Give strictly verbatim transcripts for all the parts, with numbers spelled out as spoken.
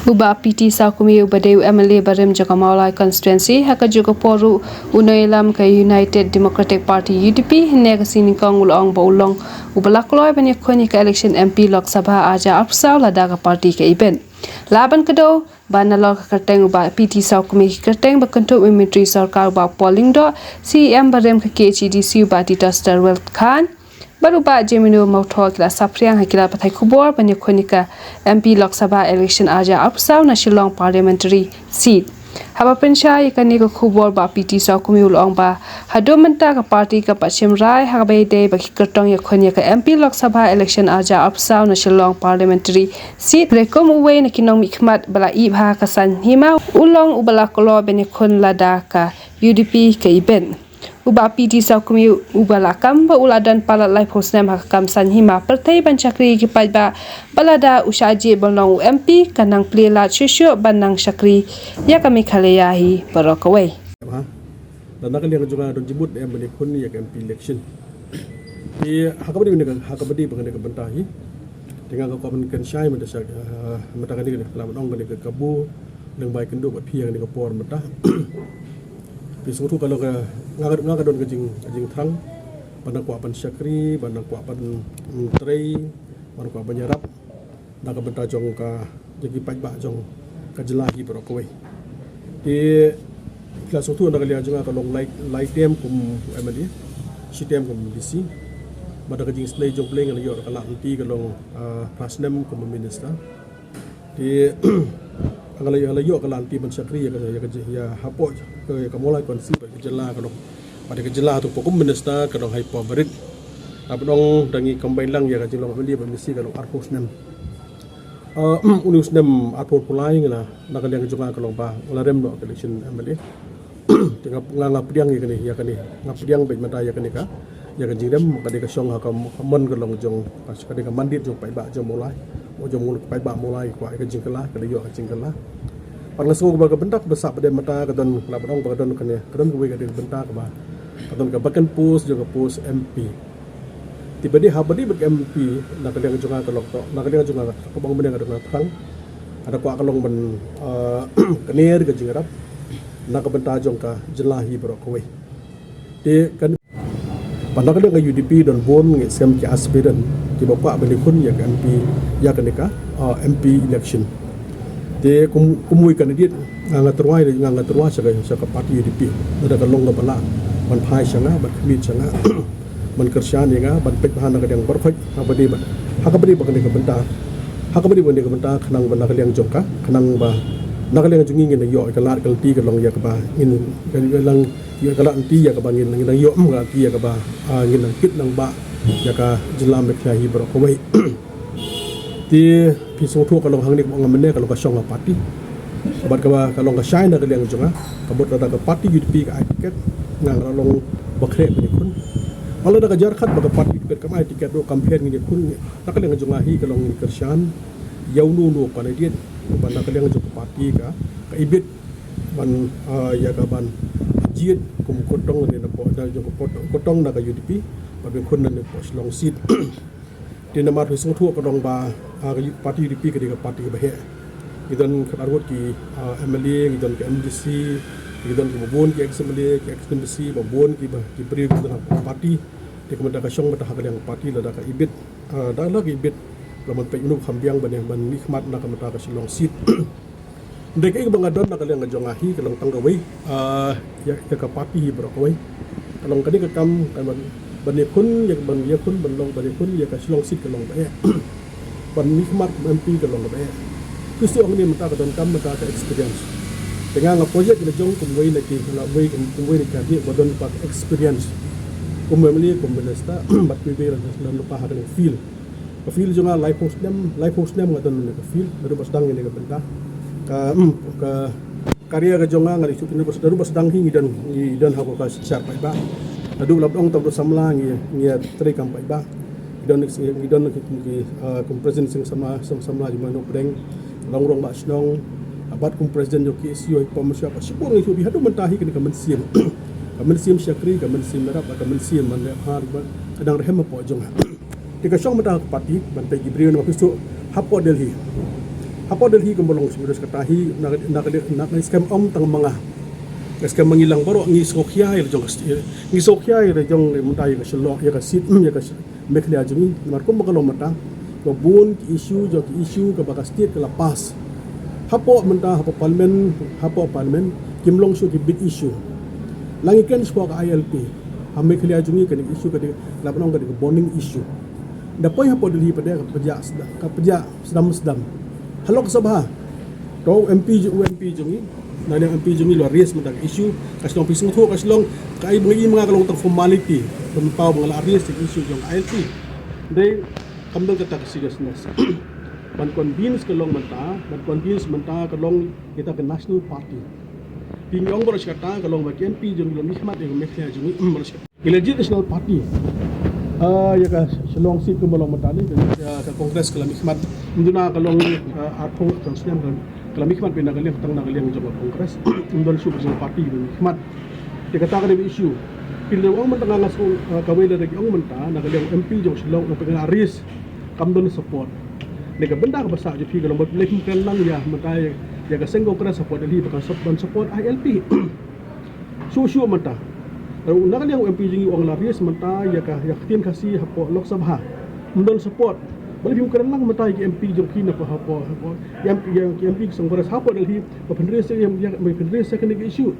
U Bah P T Sawkmie uba dei u M L A barim jong ka Mawlai constituency ha kajuh ka por ruh u nongïalam ka United Democratic Party U D P hynne ka sngi nyngkong u la ong ba u long uba la kloi ban ïakhun ïa ka election M P Lok Sabha arhajar arphew saw lada ka party ka ibit. Lah ban kdew ba nalor ka kyrteng u Bah P T Sawkmie, ki kyrteng ba kynthup u Myntri Sorkar u Bah Paul Lyngdoh, C E M barim ka K H A D C u Bah Titosstarwell Chyne bad u Bah Jemino Mawthoh ki la saphriang ha ki lad pathai khubor ban ïakhun ïa ka M P Lok Sabha election arhajar arphew saw na Shillong Parliamentary Seat. Haba pynshai ïa kane ka khubor, Bah P T Sawkmie u la ong ba haduh mynta ka party kam pat shim rai ha kaba ïadei bad ki kyrtong ïakhun ïa ka M P Lok Sabha election arhajar arphew saw na Shillong Parliamentary Seat. Hynrei kum uwei na ki nongmihkhmat ba la ïoh ha ka saiñ hima, u long uba la kloi ban ïakhun lada ka U D P ka ibit. U Bah P T Sawkmie uba la kam ba u la don palat laiphew snem ha ka kam saiñ hima pyrthei ban shakri ïa ki paidbah, ba lada u shah jied ban long u M P kan nang plie lad shuh shuh ban nang shakri ïa ka Meghalaya hi baroh kawei. Ha. Dan na ka liang jong nga don jingmut em ban ïakhun ïa ka M P election. Te ha kaba dei ne ka, ha kaba dei ba kane ka bynta hi. Te nga ka kwah ban kynshai mynta sha, ah, mynta kane ka, la ban ong kane ka kabu lyngba ïa kynduh bad phi ïa kane ka por mynta. Phi sngewthuh ka long ka, nga ka, nga ka don ka jing, ka jingthrang ban nang kwah ban shakri, ban nang kwah ban, mm, trei, ban nang kwah ban ïarap na ka bynta jong ka, jong ki paidbah jong ka jylla hi baroh kawei. Te phi la sngewthuh na ka liang jong nga ka long lai, lai term kum M L A, shi term kum M D C. Bad da ka jingsnei jong U Blei nga la ïoh ka lad lynti ka long, ah, phra snem kum minister. Te nga la, nga la ïoh ka lad lynti ban shakri ïa ka, ïa ka, ïa hapoh ka, ïa ka Mawlai constituency bad ka jylla ka long, bad ka jylla hato kum minister ka long ha i por barit. Haba ong da ngi combine lang ïa ka jinglong M L A bad M D C ka long arphew snem. Ah, une u snem arphew arphew lai nga la, na ka liang jong nga ka long ba nga la rem noh ka election M L A. Te nga, nga, nga pdiang ïa kane, ïa kane. Nga pdiang beit mynta ïa kane ka, ïa ka jingrem, ka dei ka shong ha ka mon ka long jong, ka dei ka mandate jong paidbah jong Mawlai. Mo jong Mawlai, paidbah Mawlai kwah ïa ka jingkylla, ka dei ïoh ka jingkylla. Bad nga sngew ba ka bynta kaba sah ba dei mynta ka don, la ban ong ba ka don kane, ka don kawei ka dei ka bynta kaba, ka don ka vacant post jong ka post M P. Te ba dei ha ba dei bad ka M P, na ka liang jong nga ka long to, na ka liang jong nga ka bang mynne ka dei ka thrang. Ka da kwah ka long ban, ah, kane ka jingïarap na ka bynta jong ka jylla hi baroh kawei. Te kan, ba na ka liang ka U D P don bun ngi sem ki aspirant kiba kwah ban ïakhun ïa ka M P, ïa kane ka, ah, M P election. Te kum, kum uwei u candidate nga, nga tyrwa, nga, nga tyrwa sha ka, sha ka party U D P. Lada ka long kaba lah ban phai sha nga, ban khmih sha nga, ban kyrshan ïa nga, ban peit bha na ka liang baroh khoit, ha kaba dei bad, ha kaba dei bad kane ka bynta, ha kaba dei bad kane ka bynta, khnang ba na ka liang jong ka, khnang ba na ka liang jong ngi ngin ïoh ka lad ka lynti ka long ïa kaba ngin, ka long ïoh ka lad lynti ïa kaba ngin, ngin ïoh, mm, ka lad lynti ïa kaba, ah, ngin nang kit nang bah ïa ka jylla Meghalaya hi baroh kawei. Te phi sngewthuh ka long hangne kaba ong nga mynne ka long ka shong ka party. Bad kaba ka long ka shai na ka liang jong nga, ka mut lada ka party U D P ka ai ticket, nga nga long ba khreh ban ïakhun. Bad lada ka jar khat ba ka party U D P kam ai ticket ruh, kam pher ngin ïakhun. Na ka liang jong nga hi ka long ngin kyrshan ïa uno uno u candidate ba na ka liang jong ka party ka, ka ibit ban, ah, ïa ka ban jied kum u kyrtong ne napoh, na jong ka kyrtong, kyrtong na ka U D P, ba ban ïakhun napoh Shillong seat. Te namar phi sngewthuh ka long ba, ah, ka party U D P ka dei ka party kaba heh. Ngi don khatar ngut ki, ah, M L A, ngi don ki M D C, ngi don kiba bun ki ex M L A, ki ex M D C, ba bun kiba, ki briew ki don ha ka party. Te ka mynta ka shong mynta ha ka liang ka party lada ka ibit, ah, da la ka ibit, la ban peit mano ba kham biang ban, ban mihkhmat na ka mynta ka Shillong seat. Hynrei kaei kaba nga don na ka liang ka jong nga hi ka long tang kawei, ah, ïa, ïa ka party hi baroh kawei. Ka long kane ka kam, ka ban, ban ïakhun, ïa ka ban ïakhun, ban long ban ïakhun ïa ka Shillong seat ka long ba eh. Ban mihkhmat kum M P ka long kaba eh. Phi shu ong ne mynta ka donkam mynta ka experience. Te nga nga project la jong kum uwei na ki, la uwei kum, kum uwei na ki candidate ba don pat experience. Kum M L A, kum minister, bad kiwei kiwei la, la lypa ha kane ka field. Ka field jong nga laiphew snem, laiphew snem nga don ha kane ka field, naduh ba sdang ïa kane ka bynta. Ka, hmm, ka career ka jong nga nga dei shu naduh ba, naduh ba sdang hi ngi don, ngi don ha ka synshar paidbah. Naduh ba la ong tang naduh samla ngi, ngi ïatrei kam paidbah. Ngi don, ngi don ki, ki, ah, kum president seng samla, seng samla jong Mawlai Pdeng, Nongrong Bah Shnong, bad kum president jong K S U, ha i por mynshuwa, bad shibun ngi shu dei haduh mynta hi kane ka mynsiem. Ka mynsiem shakri, ka mynsiem ïarap, ka mynsiem ban leh bha, ka dang rhem hapoh jong nga. Te ka shong mynta ka party, ban peit ki briew na phi shu hapoh Delhi. Hapoh Delhi kumba long shu kata hi na ka, na ka, na ka skem ym tang ma nga. Ka skem ma ngi lang baroh ngi sngewkhia ïa la jong ka sti-, ngi sngewkhia ïa la jong mynta ïa ka Shillong, ïa ka seat, ïa ka Meghalaya jong ngi. Namar kumba ka long mynta, ba bun ki issue, jong ki issue kaba ka state ka la pass hapoh mynta, hapoh parliament, hapoh parliament kim long shuh ki big issue. La ngi kren shapoh ka I L P, ha Meghalaya jong ngi kane ka issue ka dei, la ban ong ka dei ka burning issue. Da poi hapoh Delhi pat de ka pynjah sdam, ka pynjah sdam sdam. Ha Lok Sabha, to u M P ju-, u M P jong ngi, na liang M P jong ngi u la raise mynta ka issue, ka shu long phi sngewthuh, ka shu long, ka ai ba ngi i ma nga ka long tang formality, pynpaw ba nga la raise ka issue jong ka I L P. Dei, kam don kata ka seriousness. Ban convince ka long mynta, ban convince mynta ka long kita ka national party. Phi ngi ong baroh shi katta ka long ba ki M P jong ngi la mihkhmat ïa ka Meghalaya jong ngi, baroh shi katta. Ngi la jied national party. Ah, ïa ka Shillong seat kumba long mynta ne, ka, ka Congress ka la mihkhmat. Ym duna ka long, ah, arphew ka snem ka, ka la mihkhmat beit na ka liang, tang na ka liang jong ka Congress. Ym don shuh ka national party ba mihkhmat. Te kata ka dei ka issue. Phi la ong mynta nga nga shu, ah, kawei la da ki ong mynta na ka liang M P jong Shillong, na ka liang raise. Kam don support. Ne ka bynta kaba sah jong phi ka long ba phi la kren lang ïa mynta ïa, ïa ka seng Congress support Delhi ba kan sup-, ban support I L P. Shuh shuh mynta. Na ka liang u M P jong ngi u ong la raise mynta ïa ka, ïa ka ktien Khasi hapoh Lok Sabha. Ym don support. Balei phim kren lang mynta ïa ki M P jong phi na hapoh, hapoh, ïa ki M P jong Congress hapoh Delhi ba phin raise ïa, ïa, ba phin raise ïa kane ka issue.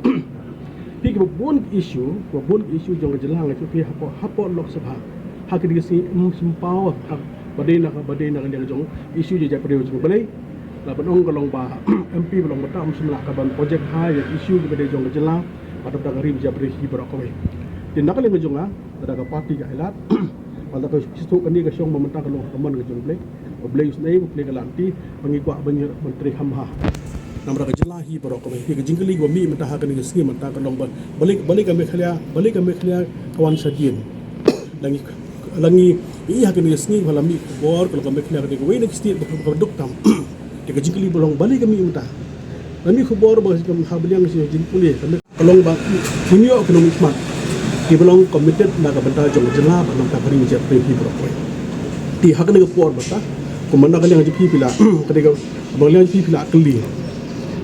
Phi kiba bun ki issue, kiba bun ki issue jong ka jylla nga ïathuh phi hapoh, hapoh Lok Sabha. Ha kine ki sngi ym shym paw, ha, ba dei na ka, ba dei na ka liang jong issue jait jait briew jong, balei. La ban ong ka long ba M P ba long ba tam shim lah ka ban project ha ïa issue kiba dei jong ka jylla, bad da ka ri ba jait briew hi baroh kawei. Te na ka liang jong nga, da ka party ka ai lad, bad da ka shisha kane ka shong ba mynta ka long ha ka mon ka jong U Blei. U Blei u isynei, U Blei ka lynti, ba ngi kwah ban ïa ban trei kham bha. Namar ka jylla hi baroh kawei. Te ka jingkylli kaba mih mynta ha kane ka sngi mynta ka long ba balei, balei ka Meghalaya, balei ka Meghalaya ka wan shadien. La ngi, la ngi ïohi ha kane ka sngi ba la mih khubor ka long ka Meghalaya ka dei kawei na ki state ba, ba duk tam. Te ka jingkylli ba long balei ka mih mynta. La mih khubor ba ha ba liang shi jingpule ka Meghalaya ka long ba ki ngi ïoh ki nongmihkhmat kiba long committed na ka bynta jong ka jylla bad na ka bynta ka ri jait briew hi baroh kawei. Te ha kane ka por mynta kumba na ka liang jong phi phi la ka dei ka ba liang jong phi phi la kylli.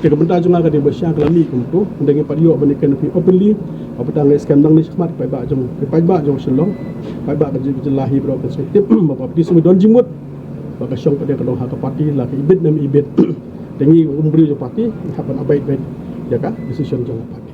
Te ka bynta jong nga ka dei ba sha ka la mih kumto, ynda ngi pat ïoh ban ïakren phi openly, ba bynta ngi skhem nangne shakhmat paidbah jong, paidbah jong Shillong, paidbah ka jylla hi baroh kan sngewtip ba ka party sngewdon jingmut ba ka shong pat de ka long ha ka party la ka ibit ne ym ibit. Te ngi kum briew jong party ngi hap ban abide by ïa ka decision jong ka party.